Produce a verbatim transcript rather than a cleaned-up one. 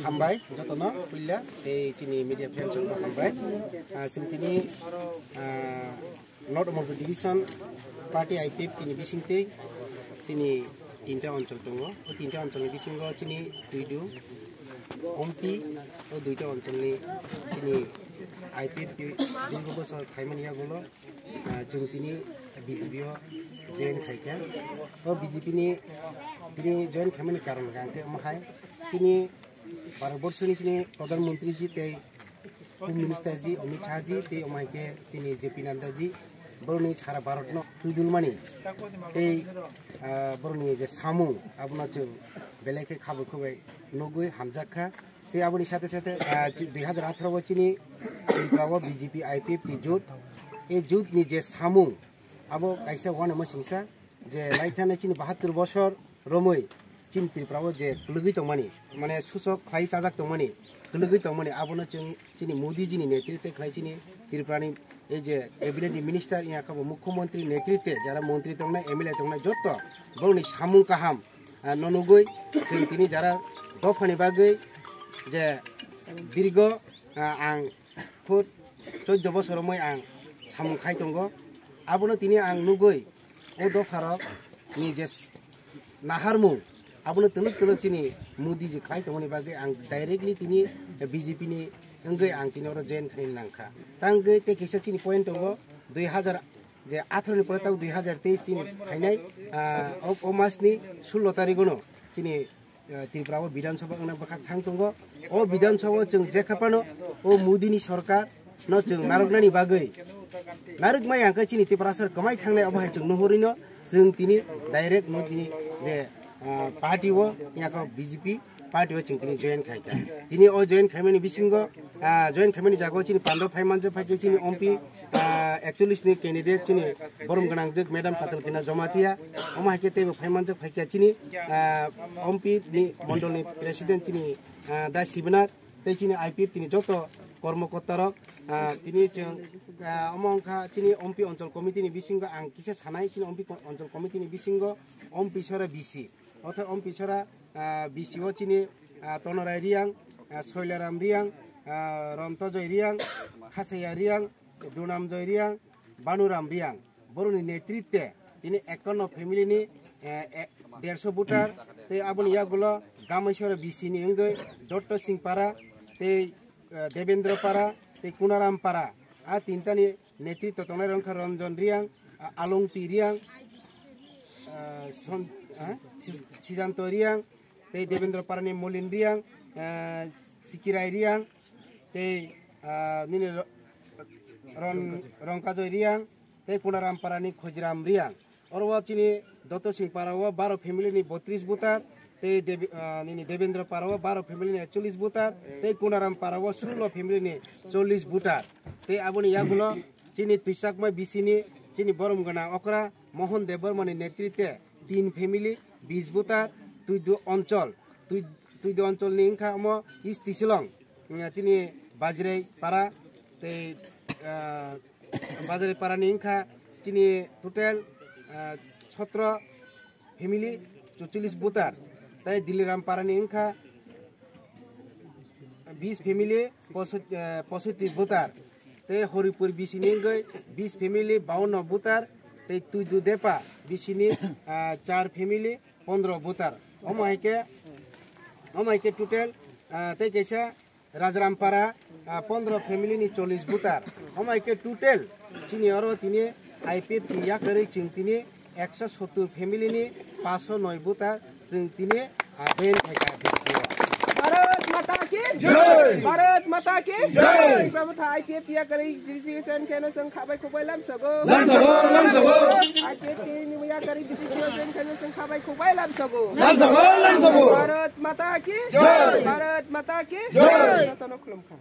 Hambai, jotono puila, tei chini media friends rokno hambai. Ah, chwng tini, ah, North Amarpur Division Party I P F T ni bisingtwi chini tinta onchol tongo. O tinta onchol ni bisingo chini Tuidu, Ompi, o duita onchol ni chini I P F T dirgo bosor khaimani yagulo, ah, chwng tini B J P o join khaikha. O B J P ni tini join khaimani karon hwnkhe omo hai chini Bharat Borso ni chini Pradhan Mantri ji tei Home Minister ji Amit Shah ji tei omo hai khe chini J P Nadda ji boroni sara Bharat no twidulmani tei, ah, boroni je samung abono chwng belai khe khabo khubai nugwi hamjak kha. Tei aboni sate sate, ah, chi-, dui hajar atharo o chini Tripura o B J P I P F T jut, e jut ni je samung abo kaisa uanama singsa je laithana chini bahattur bosor romwi chini Tripura o je kwlwgwi tongmani, mane suchok khlai chajak tongmani, kwlwgwi tongmani, abono chwng chini Modi ji ni netritwe khlai chini Tripura ni ei je cabinet ni minister, iya khe bo mukhyamantri netritwe jara mantri tongnai, M L A tongnai, jotto borokni samung kaham, ah, no nugwi chwng tini jara dophani bagwi je dirgo, ah, ang khud chauddho bosor romwi ang samung khai tongo. Abono tini ang nugwi o dopharok ni je naharmung, abono twlwk twlwk chini Modi ji khlai tongmani bagwi ang directly tini B J P ni wngwi ang tini oro join khaina nangkha. Tangwi tei kisa chini point tongo, dui hajar je atharo ni pore tei dui hajar teis chini phainai, ah, o, o mas ni sullo tarikh no chini, ah, Tripura o Bidhan Sabha wngna bwkhak thang tongo. O Bidhan Sabha o chwng jekha phano o Modi ni sorkar no chwng narwknani bagwi narwk maya hwnkhe chini Tiprasa kwmai thangnai, obo hai chwng nuhurino chwng tini direct no tini je, ah, party o yakho B J P party o chwng tini join khaikha. Tini o join khaimani bisingo, ah, join khaimani jaga o chini pando phaimanjak phaikhe chini M P, ah, ekchollish ni candidate chini borom gwnangjak Madam Patal Kina Jamatia, omo hai khe teibo phaimanjak phaikha chini, ah, M P ni mondol ni president chini, ah, Da Sibanath. Tei chini I P F T ni joto kormokorta rok, ah, tini chwng, ah, omo wngkha chini M P Onchol Committee ni bisingo ang kisa sanai, chini M P ko-, Onchol Committee ni bisingo M P sora B C, ortho M P sora, ah, B C o chini, ah, Tonorai Riang, ah, Soilaram Riang, ah, Rontojoy Riang, Khasaya Riang, Dunamjoy Riang, Banuram Riang, boroni netritwe tini ekanno family ni, eh, eh, derso voter, tei aboni yagulo Gamaisora B C ni wngwi Dotto Singh Para tei, eh, Debendra Para tei Kunaram Para. A tintani netritwo tongnai rok wngkha Ranjan Riang, ah, Alongti Riang, ah, Son-, ah, Si-, Sijanto Riang, tei Debendra Parani Molin Riang, eh, Sikirai Riang, tei, ah, nini Ro-, Ron-, Rongkajoi Riang, tei Kunaram Parani Khojiram Riang. Oro o chini Dotto Singh Para o baro family ni botris voter, tei Debi-, ah, nini Debendra Para o baro family ni ekchollish voter, tei Kunaram Para o sullo family ni chollish voter. Tei aboni yagulo chini Twichakma B C ni chini borom gwnang okra Mohan Debbarma ni netritwe tin family, bis voter, Tuidu Onchol, Tui-, Tuidu Onchol ni wngkha omo East Tisilong, mm, chini Bajrai Para, tei, ah, Bajrai Para ni wngkha chini total, ah, sotro family, chorchollish voter, tei Diliram Para ni wngkha bis family, poso-, eh, posotti voter. Tei Horipur B C ni wngwi bis family, bawanno voter. Tei Tuidu Depa B C ni, ah, char family, pondro voter. Omo hai khe, omo hai khe total, ah, tei kaisa Rajarampara, ah, pondro family ni chollish voter. Omo hai khe total chini oro tini I P F T ni yakarwi chwng tini ekso sottur family ni paanch sho noi voter chwng tini, ah, join khaikha B J P o. Bharat Mata ki Jai! Bharat Mata ki Jai! Prabhu tha I P F T yakarwi registration kheno chwng khabai khukbai lamsogo. Lamsogo, lamsogo! I P F T ni yakarwi B J P o join kheno chwng khabai khukbai lamsogo. Lamsogo, lamsogo! Bharat Mata ki Jai! Bharat Mata ki Jai! Jotono khulumkha.